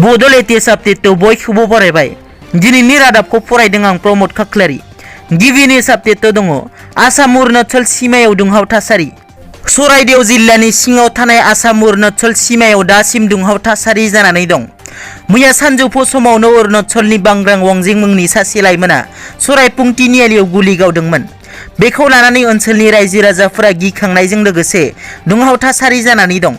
Bodo latest update to बयखौबो बरायबाय दिनैनि रादाबखौ फरायदों आं प्रमोद खाख्लारि गिबिनि अपडेट दङ आसाम अरुणाचल सीमायाव दुंहाव थासारि चराइदेव जिल्लानि सिङाव थानाय आसाम अरुणाचल सीमायाव दासिम दुंहाव थासारि जानानै दं मैया सानजौफु समावनो अरुणाचलनि बांग्रां वांजिं मुंनि सासे लाइमोना सराइपुं तिनिआलियाव गुलि गावदोंमोन बेखौ लानानै ओनसोलनि रायजो राजाफोरा गिखांनायजों लोगोसे दुंहाव थासारि जानानै दं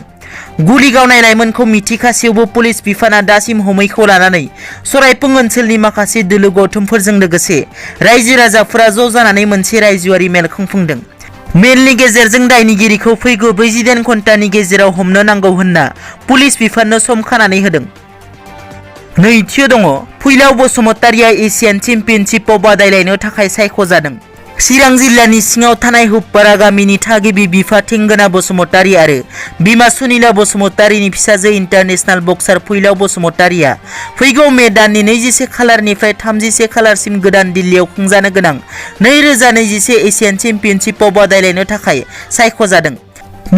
गुलि गावनाय लाइमोनखौ मिथिखासेयावबो पुलिस बिफाना दासिम हमैखौ लानानै सराइपुं ओनसोलनि माखासे दोलो गौथुमफोरजों लोगोसे रायजो राजाफोरा ज' जानानै मोनसे रायजोआरि मेल खुंफुंदों मेलनि गेजेरजों दायनिगिरिखौ फैगौ 48 घन्टानि गेजेराव हमनो नांगौ होनना पुलिस बिफाननो सम खानानै होदों नैथियाव दङ फैलाव बसुमतारिया एशियान चेम्पियनशिपआव बादायलायनो थाखाय सायख'जादों चिरां जिल्लानि सिङाव थानाय हुप्पारा गामिनि थागिबि बिफा थेंगोना बसुमतारि आरो बिमा सुनिला बसुमतारिनि फिसाजो इन्टारनेशनेल बक्सार फैलाव बसुमतारिया फैगौ मे दाननि 21 खालारनिफ्राय 31 खालारसिम गोदान दिल्लीयाव खुंजानो गोनां 2021 एशियान चेम्पियनशिपआव बादायलायनो थाखाय सायख'जादों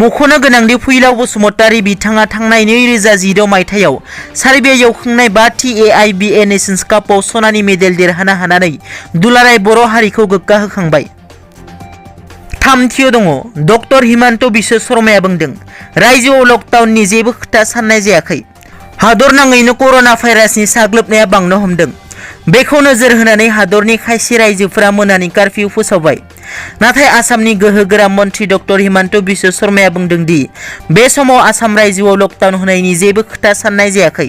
मख'नो गोनांदि फैलाव बसुमतारि बिथाङा थांनाय 2016 मायथाइयाव सार्बियायाव खुंनाय 5थि AIBA नेशन्स कापआव सनानि मेडेल देरहानो हानानै दुलाराय बर' हारिखौ गोग्गा होखांबाय थामथियाव दङ डक्टर हिमन्त बिश्व शर्माया बुंदों रायजोआव लकडाउननि जेबो खोथा साननाय जायाखै हादर नाङैनो कर'ना भाइरासनि साग्लोबनाया बांनो हमदों बेखौ नोजोर होनानै हादरनि खायसे रायजोफोरा मोनानि कर्फ्यू फोसावबाय नाथाय आसामनि गोहोगोरा मन्त्रि डक्टर हिमन्त बिश्व शर्माया बुंदों दि बे समाव आसाम रायजोआव लकडाउन होनायनि जेबो खोथा साननाय जायाखै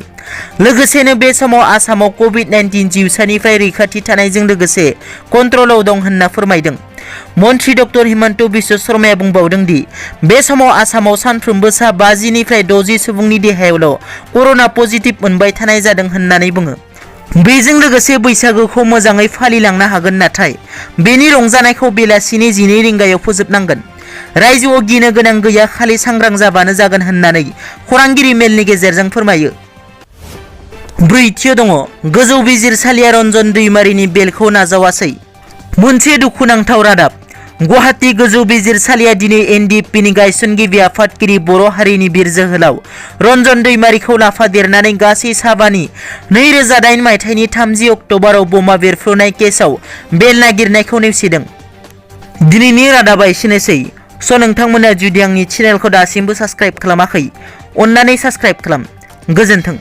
लोगोसेनो बे समाव आसामाव कोविड-19 जिउसानिफ्राय रैखाथि थानायजों लोगोसे कन्ट्रलाव दं होनना फोरमायदों मन्त्रि डक्टर हिमन्त बिश्व शर्माया बुंबावदों दि बे समाव आसामाव सानफ्रोमबो सा 50 निफ्राय 60 सुबुंनि देहायावल' कर'ना पजिटिभ मोनबाय थानाय जादों होननानै बुङो बेजों लोगोसे बैसागोखौ मोजाङै फालिलांनो हागोन नाथाय बेनि रंजानायखौ बेलासिनि 12 रिंगायाव फोजोबनांगोन रायजोआव गिनो गोनां गैया खालि सांग्रां जाबानो जागोन होननानै खौरांगिरि मेलनि गेजेरजों फोरमायो ब्रैथियाव दङ गोजौ बिजिरसालिया रन्जन दैमारिनि बेलखौ नाजावासै मोनसे दुखुनांथाव रादाब गुवाहाटी गोजौ बिजिरसालिया दिनै NDPनि गायसनगिरि आफादगिरि बर' हारिनि बिर जोहोलाव रन्जन दैमारिखौ लाफादेरनानै गासै साबानि 2008 मायथाइनि 30 अक्ट'बराव बमा बेरफ्रुनाय केसआव बेल नागिरनायखौ नेवसिदों दिनैनि रादाबा एसेनोसै नोंथांमोना जुदि आंनि चेनेलखौ दासिमबो साबस्क्राइब खालामाखै अन्नानै साबस्क्राइब खालाम गोजोन्थों।